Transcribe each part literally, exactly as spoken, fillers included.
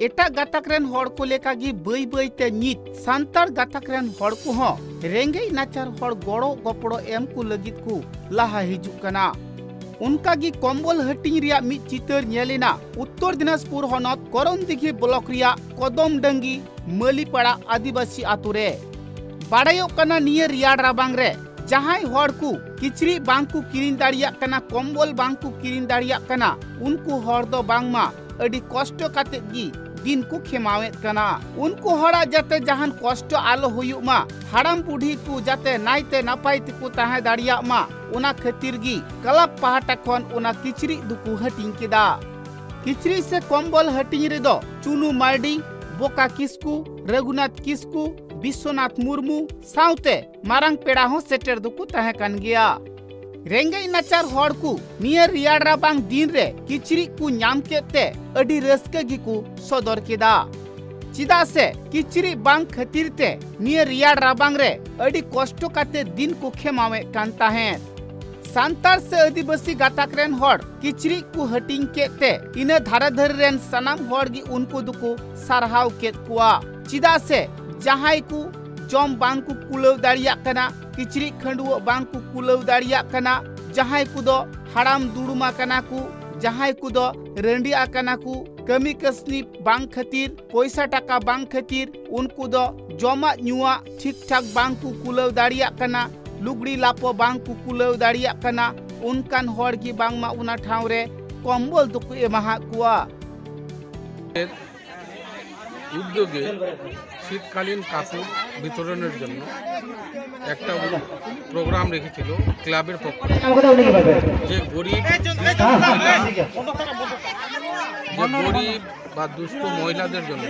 ᱮᱴᱟᱜ ᱜᱟᱛᱟᱠ ᱨᱮᱱ ᱦᱚᱲ ᱠᱚ ᱞᱮᱠᱟ ᱜᱮ ᱵᱟᱹᱭ ᱵᱟᱹᱭ ᱛᱮ ᱱᱤᱛ ᱥᱟᱱᱛᱟᱲ ᱜᱟᱛᱟᱠ ᱨᱮᱱ ᱦᱚᱲ ᱠᱚᱦᱚᱸ ᱨᱮᱸᱜᱮᱡ ᱱᱟᱪᱟᱨ ᱦᱚᱲ ᱜᱚᱲᱚ ᱜᱚᱯᱚᱲᱚ ᱮᱢ ᱠᱚ ᱞᱟᱹᱜᱤᱫ ᱠᱚ ᱞᱟᱦᱟ ᱦᱤᱡᱩᱜ ᱠᱟᱱᱟ᱾ ᱚᱱᱠᱟ ᱜᱮ ᱠᱚᱢᱵᱚᱞ ᱦᱟᱹᱴᱤᱧ ᱨᱮᱭᱟᱜ ᱢᱤᱫ ᱪᱤᱛᱟᱹᱨ ᱧᱮᱞ ᱮᱱᱟ ᱩᱛᱛᱚᱨ ᱫᱤᱱᱟᱡᱽᱯᱩᱨ ᱦᱚᱱᱚᱛ ᱠᱚᱨᱚᱱᱫᱤᱜᱷᱤ ᱵᱞᱚᱠ ᱨᱮᱭᱟᱜ ᱠᱚᱫᱚᱢᱰᱟᱹᱝᱜᱤ ᱢᱟᱹᱞᱤᱯᱟᱲᱟ ᱟᱹᱫᱤᱵᱟᱹᱥᱤ ᱟᱛᱳ ᱨᱮ᱾ ᱵᱟᱲᱟᱭᱚᱜ ᱠᱟᱱᱟ, ᱱᱤᱭᱟᱹ ᱨᱮᱭᱟᱲ ᱨᱟᱵᱟᱝ ᱨᱮ ᱡᱟᱦᱟᱸᱭ ᱦᱚᱲ ᱠᱚ ᱠᱤᱪᱨᱤᱡ ᱵᱟᱝ ᱠᱚ ᱠᱤᱨᱤᱧ ᱫᱟᱲᱮᱭᱟᱜ ᱠᱟᱱᱟ, ᱠᱚᱢᱵᱚᱞ ᱵᱟᱝ ᱠᱚ ᱠᱤᱨᱤᱧ ᱫᱟᱲᱮᱭᱟᱜ ᱠᱟᱱᱟ, ᱩᱱᱠᱩ ᱦᱚᱲ ᱫᱚ ᱵᱟᱝᱢᱟ ᱟᱹᱰᱤ ᱠᱚᱥᱴᱚ ᱠᱟᱛᱮᱫ ᱜᱮ ᱫᱤᱱ ᱠᱚ ᱠᱷᱮᱢᱟᱣᱮᱫ ᱠᱟᱱᱟ᱾ ᱩᱱᱠᱩ ᱦᱚᱲᱟᱜ ᱡᱟᱛᱮ ᱡᱟᱦᱟᱱ ᱠᱚᱥᱴᱚ ᱟᱞᱚ ᱦᱩᱭᱩᱜ ᱢᱟ, ᱦᱟᱲᱟᱢ ᱵᱩᱰᱷᱤ ᱠᱚ ᱡᱟᱛᱮ ᱱᱟᱭᱛᱮ ᱱᱟᱯᱟᱭ ᱛᱮᱠᱚ ᱛᱟᱦᱮᱸ ᱫᱟᱲᱮᱭᱟᱜ ᱢᱟ, ᱚᱱᱟ ᱠᱷᱟᱹᱛᱤᱨ ᱜᱮ ᱠᱞᱟᱵᱽ ᱯᱟᱦᱴᱟ ᱠᱷᱚᱱ ᱚᱱᱟ ᱠᱤᱪᱨᱤᱡ ᱫᱚᱠᱚ ᱦᱟᱹᱴᱤᱧ ᱠᱮᱫᱟ᱾ ᱠᱤᱪᱨᱤᱡ ᱥᱮ ᱠᱚᱢᱵᱚᱞ ᱦᱟᱹᱴᱤᱧ ᱨᱮᱫᱚ ᱪᱩᱱᱩ ᱢᱟᱨᱰᱤ, ᱵᱚᱠᱟ ᱠᱤᱥᱠᱩ, ᱨᱟᱹᱜᱷᱩᱱᱟᱛᱷ ᱠᱤᱥᱠᱩ, ᱵᱤᱥᱣᱚᱱᱟᱛᱷ ᱢᱩᱨᱢᱩ ᱥᱟᱶᱛᱮ ᱢᱟᱨᱟᱝ ᱯᱮᱲᱟ ᱦᱚᱸ ᱥᱮᱴᱮᱨ ᱫᱚᱠᱚ ᱛᱟᱦᱮᱸ ᱠᱟᱱ ᱜᱮᱭᱟ᱾ ᱨᱮᱸᱜᱮᱡ ᱱᱟᱪᱟᱨ ᱦᱚᱲ ᱠᱚ ᱱᱤᱭᱟᱹ ᱨᱮᱭᱟᱲ ᱨᱟᱵᱟᱝ ᱫᱤᱱ ᱨᱮ ᱠᱤᱪᱨᱤᱡ ᱠᱚ ᱧᱟᱢ ᱠᱮᱫ ᱛᱮ ᱟᱹᱰᱤ ᱨᱟᱹᱥᱠᱟᱹ ᱜᱮᱠᱚ ᱥᱚᱫᱚᱨ ᱠᱮᱫᱟ᱾ ᱪᱮᱫᱟᱜ ᱥᱮ ᱠᱤᱪᱨᱤᱡ ᱵᱟᱝ ᱠᱷᱟᱹᱛᱤᱨ ᱛᱮ ᱱᱤᱭᱟᱹ ᱨᱮᱭᱟᱲ ᱨᱟᱵᱟᱝ ᱨᱮ ᱟᱹᱰᱤ ᱠᱚᱥᱴᱚ ᱠᱟᱛᱮ ᱫᱤᱱ ᱠᱚ ᱠᱷᱮᱢᱟᱣᱮᱫ ᱠᱟᱱ ᱛᱟᱦᱮᱸᱫ᱾ ᱥᱟᱱᱛᱟᱲ ᱥᱮ ᱟᱹᱫᱤᱵᱟᱹᱥᱤ ᱜᱟᱛᱟᱠ ᱨᱮᱱ ᱦᱚᱲ ᱠᱤᱪᱨᱤᱡ ᱠᱚ ᱦᱟᱹᱴᱤᱧ ᱠᱮᱫ ᱛᱮ ᱤᱱᱟᱹ ᱫᱷᱟᱨᱮ ᱫᱷᱟᱨᱮ ᱨᱮᱱ ᱥᱟᱱᱟᱢ ᱦᱚᱲ ᱜᱮ ᱩᱱᱠᱩ ᱫᱚᱠᱚ ᱥᱟᱨᱦᱟᱣ ᱠᱮᱫ ᱠᱚᱣᱟ᱾ ᱪᱮᱫᱟᱜ ᱥᱮ ᱡᱟᱦᱟᱸᱭ ᱠᱚ ᱡᱚᱢ ᱵᱟᱝ ᱠᱚ ᱠᱩᱞᱟᱹᱣ ᱫᱟᱲᱮᱭᱟᱜ ᱠᱟᱱᱟ, ᱠᱤᱪᱨᱤᱡ ᱠᱷᱟᱹᱰᱩᱣᱟᱹᱜ ᱵᱟᱝ ᱠᱚ ᱠᱩᱞᱟᱹᱣ ᱫᱟᱲᱮᱭᱟᱜ ᱠᱟᱱᱟ, ᱡᱟᱦᱟᱸᱭ ᱠᱚᱫᱚ ᱦᱟᱲᱟᱢ ᱫᱩᱲᱩᱢ ᱟᱠᱟᱱᱟ ᱠᱚ, ᱡᱟᱦᱟᱸᱭ ᱠᱚᱫᱚ ᱨᱟᱺᱰᱤ ᱟᱠᱟᱱᱟ ᱠᱚ, ᱠᱟᱹᱢᱤ ᱠᱟᱹᱥᱱᱤ ᱵᱟᱝ ᱠᱷᱟᱹᱛᱤᱨ, ᱯᱚᱭᱥᱟ ᱴᱟᱠᱟ ᱵᱟᱝ ᱠᱷᱟᱹᱛᱤᱨ ᱩᱱᱠᱩ ᱫᱚ ᱡᱚᱢᱟᱜ ᱧᱩᱣᱟᱜ ᱴᱷᱤᱠ ᱴᱷᱟᱠ ᱵᱟᱝ ᱠᱚ ᱠᱩᱞᱟᱹᱣ ᱫᱟᱲᱮᱭᱟᱜ ᱠᱟᱱᱟ, ᱞᱩᱜᱽᱲᱤ ᱞᱟᱯᱚ ᱵᱟᱝ ᱠᱚ ᱠᱩᱞᱟᱹᱣ ᱫᱟᱲᱮᱭᱟᱜ ᱠᱟᱱᱟ, ᱚᱱᱠᱟᱱ ᱦᱚᱲ ᱜᱮ ᱵᱟᱝᱢᱟ ᱚᱱᱟ ᱴᱷᱟᱶ ᱨᱮ ᱠᱚᱢᱵᱚᱞ ᱫᱚᱠᱚ ᱮᱢᱟᱦᱟᱫ ᱠᱚᱣᱟ᱾ উদ্যোগে শীতকালীন কাপড় বিতরণের জন্য একটা প্রোগ্রাম রেখেছিল ক্লাবের পক্ষ থেকে। যে গরিব, যে গরিব বা দুস্থ মহিলাদের জন্য,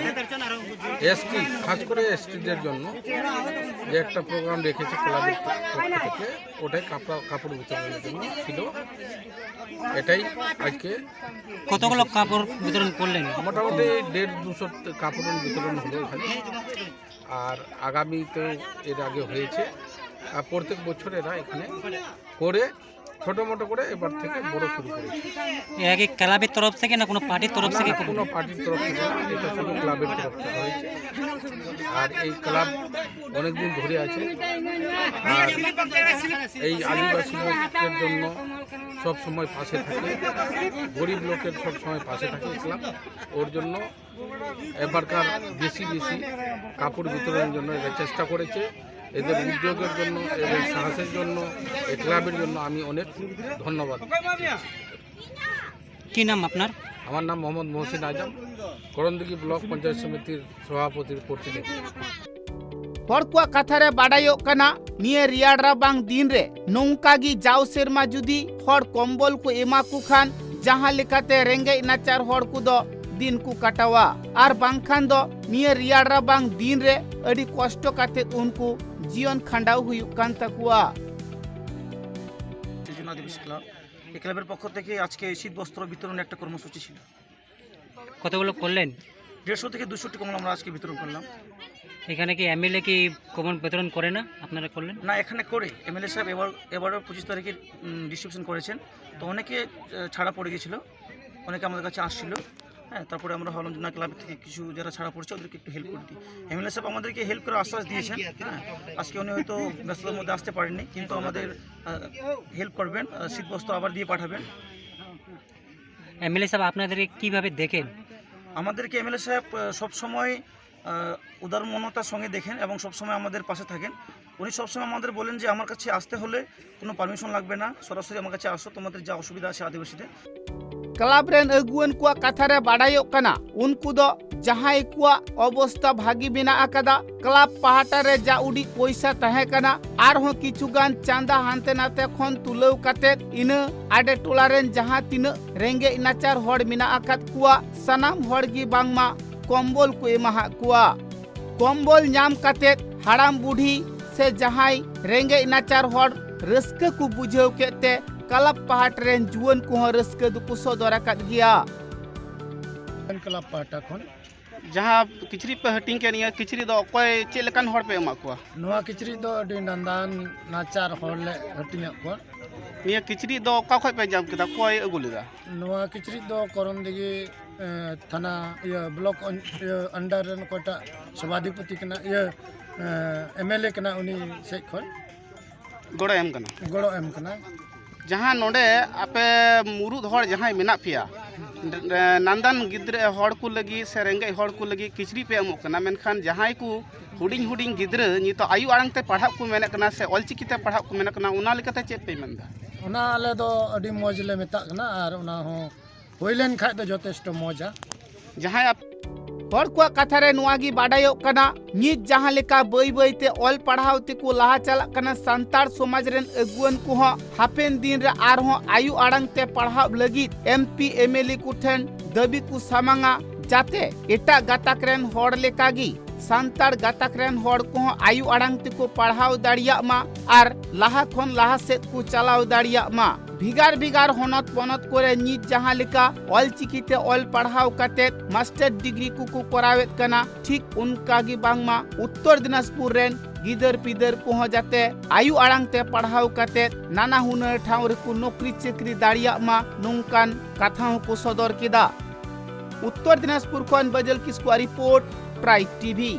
এসটি, খাস করে এসটিদের জন্য যে একটা প্রোগ্রাম রেখেছে ক্লাবের পক্ষ থেকে, ওটাই কাপড়, কাপড় বিতরণের জন্য ছিল। এটাই আজকে কতগুলো কাপড় বিতরণ করলেন? মোটামুটি দেড় দুশো কাপড় বিতরণ হলো এখানে। আর আগামীতেও এর আগে হয়েছে। আর প্রত্যেক বছর এরা এখানে করে ছোটো মোটো করে এবার থেকে বড় শুরু করেছি। এটা কি ক্লাবের তরফ থেকে না কোনো পার্টির তরফ থেকে? না, কোনো পার্টির তরফ থেকে না, এটা শুধু ক্লাবের তরফ থেকে হয়েছে। আর এই ক্লাব অনেকদিন ধরে আছে। আর এই আদিবাসী লোকের জন্য সব সময় পাশে থাকে, গরিব লোকের সব সময় পাশে থাকে ক্লাব। ওর জন্য এবারকার বেশি বেশি কাপড় বিতরণের জন্য এরা চেষ্টা করেছে। এদের উদ্যোগের জন্য, এদের সাহসের জন্য, এই ক্লাবের জন্য আমি অনেক ধন্যবাদ। কি নাম আপনার? আমার নাম মোহাম্মদ মহসিন আজম, করণদিঘি ব্লক পঞ্চায়েত সমিতির সভাপতির প্রতিনিধি। ᱦᱚᱲ ᱠᱚᱣᱟᱜ ᱠᱟᱛᱷᱟ ᱨᱮ ᱵᱟᱰᱟᱭᱚᱜ ᱠᱟᱱᱟ, ᱱᱤᱭᱟᱹ ᱨᱮᱭᱟᱲ ᱨᱟᱵᱟᱝ ᱫᱤᱱ ᱨᱮ ᱱᱚᱝᱠᱟ ᱜᱮ ᱡᱟᱣ ᱥᱮᱨᱢᱟ ᱡᱩᱫᱤ ᱦᱚᱲ ᱠᱚᱢᱵᱚᱞ ᱠᱚ ᱮᱢᱟ ᱠᱚ ᱠᱷᱟᱱ, ᱡᱟᱦᱟᱸ ᱞᱮᱠᱟᱛᱮ ᱨᱮᱸᱜᱮᱡ ᱱᱟᱪᱟᱨ ᱦᱚᱲ ᱠᱚᱫᱚ ᱫᱤᱱ ᱠᱚ ᱠᱟᱴᱟᱣᱟ, ᱟᱨ ᱵᱟᱝᱠᱷᱟᱱ ᱫᱚ ᱱᱤᱭᱟᱹ ᱨᱮᱭᱟᱲ ᱨᱟᱵᱟᱝ ᱫᱤᱱ ᱨᱮ ᱟᱹᱰᱤ ᱠᱚᱥᱴᱚ ᱠᱟᱛᱮ ᱩᱱᱠᱩ ᱡᱤᱭᱚᱱ ᱠᱷᱟᱸᱰᱟᱣ ᱦᱩᱭᱩᱜ ᱠᱟᱱ ᱛᱟᱠᱚᱣᱟ᱾ উত্তেজনা আদিবাসী ক্লাব, এই ক্লাবের পক্ষ থেকে আজকে শীত বস্ত্র বিতরণ একটা কর্মসূচি ছিল। কতগুলো করলেন? দেড়শো থেকে দুশোটি কম্বল আমরা আজকে বিতরণ করলাম। এখানে কি এমএলএ কি কম্বল বিতরণ করে না, আপনারা করলেন? না, এখানে করে এমএলএ সাহেব এবার এবারও পঁচিশ তারিখে ডিস্ট্রিবিউশন করেছেন। তো অনেকে আহ, ছাড়া পড়ে গেছিলো, অনেকে আমাদের কাছে আসছিল। হ্যাঁ, তারপরে আমরা ভাবলাম যে না, ক্লাব থেকে কিছু যারা ছাড়া পড়েছে ওদেরকে একটু হেল্প করে দিই। এমএলএ সাহেব আমাদেরকে হেল্প করার আশ্বাস দিয়েছেন। হ্যাঁ, আজকে উনি হয়তো ব্যস্ততার মধ্যে আসতে পারেননি, কিন্তু আমাদের হেল্প করবেন, আহ, শীতবস্ত্র আবার দিয়ে পাঠাবেন। এমএলএ সাহেব আপনাদেরকে কিভাবে দেখেন? আমাদেরকে এমএলএ সাহেব আহ, সবসময় আহ, উদার মনতার সঙ্গে দেখেন এবং সবসময় আমাদের পাশে থাকেন। উনি সবসময় আমাদের বলেন যে আমার কাছে আসতে হলে কোনো পারমিশন লাগবে না, সরাসরি আমার কাছে আসো, তোমাদের যা অসুবিধা আছে আদিবাসীদের। ᱠᱞᱟᱵᱽ ᱨᱮᱱ ᱟᱹᱜᱩᱣᱟᱹᱱ ᱠᱚᱣᱟᱜ ᱠᱟᱛᱷᱟ ᱨᱮ ᱵᱟᱰᱟᱭᱚᱜ ᱠᱟᱱᱟ, ᱩᱱᱠᱩ ᱫᱚ ᱡᱟᱦᱟᱸᱭ ᱠᱚᱣᱟᱜ ᱚᱵᱚᱥᱛᱟ ᱵᱷᱟᱹᱜᱤ ᱢᱮᱱᱟᱜ ᱟᱠᱟᱫᱟ, ᱠᱞᱟᱵᱽ ᱯᱟᱦᱴᱟ ᱨᱮ ᱡᱟ ᱩᱰᱤᱡ ᱯᱚᱭᱥᱟ ᱛᱟᱦᱮᱸ ᱠᱟᱱᱟ, ᱟᱨᱦᱚᱸ ᱠᱤᱪᱷᱩ ᱜᱟᱱ ᱪᱟᱸᱫᱟ ᱦᱟᱱᱛᱮ ᱱᱟᱛᱮ ᱠᱷᱚᱱ ᱛᱩᱞᱟᱹᱣ ᱠᱟᱛᱮᱫ ᱤᱱᱟᱹ ᱟᱰᱮ ᱴᱚᱞᱟ ᱨᱮᱱ ᱡᱟᱦᱟᱸ ᱛᱤᱱᱟᱹᱜ ᱨᱮᱸᱜᱮᱡ ᱱᱟᱪᱟᱨ ᱦᱚᱲ ᱢᱮᱱᱟᱜ ᱟᱠᱟᱫ ᱠᱚᱣᱟ, ᱥᱟᱱᱟᱢ ᱦᱚᱲ ᱜᱮ ᱵᱟᱝᱢᱟ ᱠᱚᱢᱵᱚᱞ ᱠᱚ ᱮᱢᱟᱦᱟᱫ ᱠᱚᱣᱟ᱾ ᱠᱚᱢᱵᱚᱞ ᱧᱟᱢ ᱠᱟᱛᱮᱫ ᱦᱟᱲᱟᱢ ᱵᱩᱰᱷᱤ ᱥᱮ ᱡᱟᱦᱟᱸᱭ ᱨᱮᱸᱜᱮᱡ ᱱᱟᱪᱟᱨ ᱦᱚᱲ ᱨᱟᱹᱥᱠᱟᱹ ᱠᱚ ᱵᱩᱡᱷᱟᱹᱣ ᱠᱮᱫ ᱛᱮ ᱠᱞᱟᱵᱽ ᱯᱟᱦᱴᱟ ᱨᱮᱱ ᱡᱩᱣᱟᱹᱱ ᱠᱚᱦᱚᱸ ᱨᱟᱹᱥᱠᱟᱹ ᱫᱚᱠᱚ ᱥᱚᱫᱚᱨ ᱟᱠᱟᱫ ᱜᱮᱭᱟ᱾ ᱠᱞᱟᱵᱽ ᱯᱟᱦᱴᱟ ᱠᱷᱚᱱ ᱡᱟᱦᱟᱸ ᱠᱤᱪᱨᱤᱡ ᱯᱮ ᱦᱟᱹᱴᱤᱧ ᱠᱮᱫ, ᱱᱤᱭᱟᱹ ᱠᱤᱪᱨᱤᱡ ᱫᱚ ᱚᱠᱚᱭ, ᱪᱮᱫ ᱞᱮᱠᱟᱱ ᱦᱚᱲ ᱯᱮ ᱮᱢᱟᱜ ᱠᱚᱣᱟ? ᱱᱚᱣᱟ ᱠᱤᱪᱨᱤᱡ ᱫᱚ ᱟᱹᱰᱤ ᱱᱟᱱᱫᱟᱱ ᱱᱟᱪᱟᱨ ᱦᱚᱲ ᱞᱮ ᱦᱟᱹᱴᱤᱧᱟᱫ ᱠᱚᱣᱟ᱾ ᱱᱤᱭᱟᱹ ᱠᱤᱪᱨᱤᱡ ᱫᱚ ᱚᱠᱟ ᱠᱷᱚᱡ ᱯᱮ ᱧᱟᱢ ᱠᱮᱫᱟ? ᱚᱠᱚᱭ ᱟᱹᱜᱩ ᱞᱮᱫᱟ? ᱱᱚᱣᱟ ᱠᱤᱪᱨᱤᱡ ᱫᱚ ᱠᱚᱨᱚᱱᱫᱤᱜᱷᱤ ᱮ, ᱛᱷᱟᱱᱟ ᱤᱭᱟᱹ ᱵᱞᱚᱠ ᱚᱱ- ᱤᱭᱟᱹ ᱟᱱᱰᱟᱨ ᱨᱮᱱ ᱚᱠᱚᱭᱴᱟᱜ ᱥᱚᱵᱷᱟᱫᱷᱤᱯᱚᱛᱤ ᱠᱟᱱᱟ, ᱤᱭᱟᱹ ᱮᱢᱮᱞᱮ ᱠᱟᱱᱟ, ᱩᱱᱤ ᱥᱮᱡ ᱠᱷᱚᱱ ᱜᱚᱲᱚ ᱮᱢ ᱠᱟᱱᱟ᱾ ᱜᱚᱲᱚ ᱮᱢ ᱠᱟᱱᱟ᱾ ᱡᱟᱦᱟᱸ ᱱᱚᱰᱮ ᱟᱯᱮ ᱢᱩᱨᱩᱫ ᱦᱚᱲ ᱡᱟᱦᱟᱸᱭ ᱢᱮᱱᱟᱜ ᱯᱮᱭᱟ, ᱱᱟᱱᱫᱟᱱ ᱜᱤᱫᱽᱨᱟᱹ ᱦᱚᱲ ᱠᱚ ᱞᱟᱹᱜᱤᱫ ᱥᱮ ᱨᱮᱸᱜᱮᱡ ᱦᱚᱲ ᱠᱚ ᱞᱟᱹᱜᱤᱫ ᱠᱤᱪᱨᱤᱡ ᱯᱮ ᱮᱢᱚᱜ ᱠᱟᱱᱟ, ᱢᱮᱱᱠᱷᱟᱱ ᱡᱟᱦᱟᱸᱭ ᱠᱚ ᱦᱩᱰᱤᱧ ᱦᱩᱰᱤᱧ ᱜᱤᱫᱽᱨᱟᱹ ᱱᱤᱛᱚᱜ ᱟᱭᱳ ᱟᱲᱟᱝ ᱛᱮ ᱯᱟᱲᱦᱟᱜ ᱠᱚ ᱢᱮᱱᱮᱫ ᱠᱟᱱᱟ ᱥᱮ ᱚᱞᱪᱤᱠᱤ ᱛᱮ ᱯᱟᱲᱦᱟᱜ ᱠᱚ ᱢᱮᱱᱮᱫ ᱠᱟᱱᱟ, ᱚᱱᱟ ᱞᱮᱠᱟᱛᱮ ᱪᱮᱫ ᱯᱮ ᱢᱮᱱᱫᱟ? ᱚᱱᱟ ᱟᱞᱮ ᱫᱚ ᱟᱹᱰᱤ ᱢᱚᱡᱽ ᱞᱮ ᱢᱮᱛᱟᱜ ᱠᱟᱱᱟ ᱟᱨ ᱚᱱᱟ ᱦᱚᱸ ᱦᱩᱭ ᱞᱮᱱ ᱠᱷᱟᱡ ᱫᱚ ᱡᱚᱛᱷᱮᱥᱴᱚ ᱢᱚᱡᱟ᱾ ᱡᱟᱦᱟᱸᱭ ᱟᱯ- ᱦᱚᱲ ᱠᱚᱣᱟᱜ ᱠᱟᱛᱷᱟ ᱨᱮ ᱱᱚᱣᱟ ᱜᱮ ᱵᱟᱰᱟᱭᱚᱜ ᱠᱟᱱᱟ, ᱱᱤᱛ ᱡᱟᱦᱟᱸ ᱞᱮᱠᱟ ᱵᱟᱹᱭ ᱵᱟᱹᱭ ᱛᱮ ᱚᱞ ᱯᱟᱲᱦᱟᱣ ᱛᱮᱠᱚ ᱞᱟᱦᱟ ᱪᱟᱞᱟᱜ ᱠᱟᱱᱟ, ᱥᱟᱱᱛᱟᱲ ᱥᱚᱢᱟᱡᱽ ᱨᱮᱱ ᱟᱹᱜᱩᱣᱟᱹᱱ ᱠᱚᱦᱚᱸ ᱦᱟᱯᱮᱱ ᱫᱤᱱ ᱨᱮ ᱟᱨᱦᱚᱸ ᱟᱭᱳ ᱟᱲᱟᱝ ᱛᱮ ᱯᱟᱲᱦᱟᱣ ᱞᱟᱹᱜᱤᱫ M P M L A ᱠᱚ ᱴᱷᱮᱱ ᱫᱟᱹᱵᱤ ᱠᱚ ᱥᱟᱢᱟᱝᱟ, ᱡᱟᱛᱮ ᱮᱴᱟᱜ ᱜᱟᱛᱟᱠ ᱨᱮᱱ ᱦᱚᱲ ᱞᱮᱠᱟᱜᱮ ᱥᱟᱱᱛᱟᱲ ᱜᱟᱛᱟᱠ ᱨᱮᱱ ᱦᱚᱲ ᱠᱚᱦᱚᱸ ᱟᱭᱳ ᱟᱲᱟᱝ ᱛᱮᱠᱚ ᱯᱟᱲᱦᱟᱣ ᱫᱟᱲᱮᱭᱟᱜ ᱢᱟ ᱟᱨ ᱞᱟᱦᱟ ᱠᱷᱚᱱ ᱞᱟᱦᱟ ᱥᱮᱫ ᱠᱚ ᱪᱟᱞᱟᱣ ᱫᱟᱲᱮᱭᱟᱜ ᱢᱟ᱾ ᱵᱷᱮᱜᱟᱨ ᱵᱷᱮᱜᱟᱨ ᱦᱚᱱᱚᱛ ᱯᱚᱱᱚᱛ ᱠᱚᱨᱮ ᱱᱤᱛ ᱡᱟᱦᱟᱸ ᱞᱮᱠᱟ ᱚᱞᱪᱤᱠᱤ ᱛᱮ ᱚᱞ ᱯᱟᱲᱦᱟᱣ ᱠᱟᱛᱮ ᱢᱟᱥᱴᱟᱨ ᱰᱤᱜᱽᱨᱤ ᱠᱚᱠᱚ ᱠᱚᱨᱟᱣᱮᱫ ᱠᱟᱱᱟ, ᱴᱷᱤᱠ ᱚᱱᱠᱟ ᱜᱮ ᱵᱟᱝᱢᱟ ᱩᱛᱛᱚᱨ ᱫᱤᱱᱟᱡᱽᱯᱩᱨ ᱨᱮᱱ ᱜᱤᱫᱟᱹᱨ ᱯᱤᱫᱟᱹᱨ ᱠᱚᱦᱚᱸ ᱡᱟᱛᱮ ᱟᱭᱳ ᱟᱲᱟᱝ ᱛᱮ ᱯᱟᱲᱦᱟᱣ ᱠᱟᱛᱮ ᱱᱟᱱᱟ ᱦᱩᱱᱟᱹᱨ ᱴᱷᱟᱶ ᱨᱮᱠᱚ ᱱᱚᱠᱨᱤ ᱪᱟᱹᱠᱨᱤ ᱫᱟᱲᱮᱭᱟᱜ ᱢᱟ, ᱱᱚᱝᱠᱟᱱ ᱠᱟᱛᱷᱟ ᱦᱚᱸᱠᱚ ᱥᱚᱫᱚᱨ ᱠᱮᱫᱟ᱾ ᱩᱛᱛᱚᱨ ᱫᱤᱱᱟᱡᱽᱯᱩᱨ ᱠᱷᱚᱱ ᱵᱟᱹᱡᱟᱹᱞ ᱠᱤᱥᱠᱩᱣᱟᱜ ᱨᱤᱯᱳᱨᱴ, ᱴᱨᱟᱭᱤᱵᱽ ᱴᱤᱵᱷᱤ᱾